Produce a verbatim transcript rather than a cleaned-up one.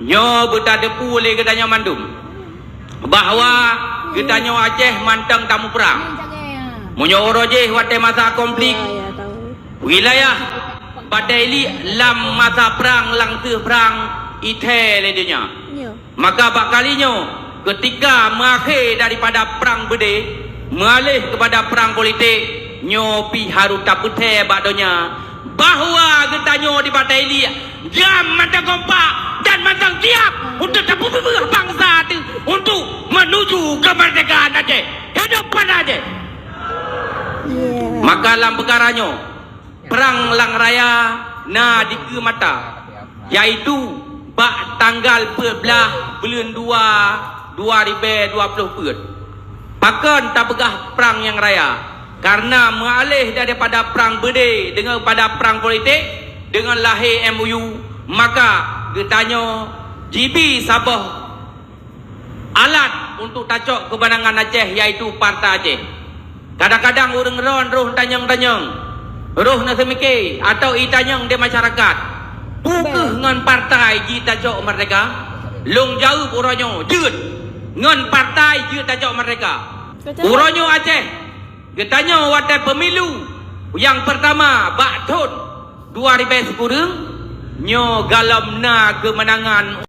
Nyoe beutateupeu lé geutanyoe mandum bahwa geutanyoe Aceh mantong tamuprang. Meunyoe uroe jih watée masa konflik, wilayah Batée Iliek lam masa prang, lam teuh prang, ithée lé donya. Maka bak kali nyoe, keutika meuakhé daripada prang beudé, meualéh keupada prang politik, nyoe pih harôh tapeuthée bak donya bahwa geutanyoe di Batée Iliek jam mantong kompak dan mantong siab untuk tapeubeubaih bansa teuh untuk menuju keumeurdekaan Aceh. Hidup Banda Aceh! Maka lam peukara nyoe, prang nyang raya na dikeue mata, yaitu bak tanggal peuet blaih buleuen dua, dua ribée dua ploh peuet. Pakon tapeugah prang nyang raya? Kareuna meualéh daripada prang beudé deungon pada prang politik, deungon lahé M O U, maka geutanyoe jibi saboh alat untuk tacok keumeunangan Aceh, yaitu Partai Aceh. Kadang-kadang ureuëng ron roh tanyong-tanyong, roh na seumike atau itanyong di masyarakat, peu kheueh ngon partai jitacok merdeka? Lôn jaweueb uroe nyoe, jeuet! Ngon partai jeuet tacok merdeka. Uroe nyoe Aceh, geutanyoe watée pemilu nyang peurtama bak thon dua ribée sikureueng, nyoe galom na keumeunangan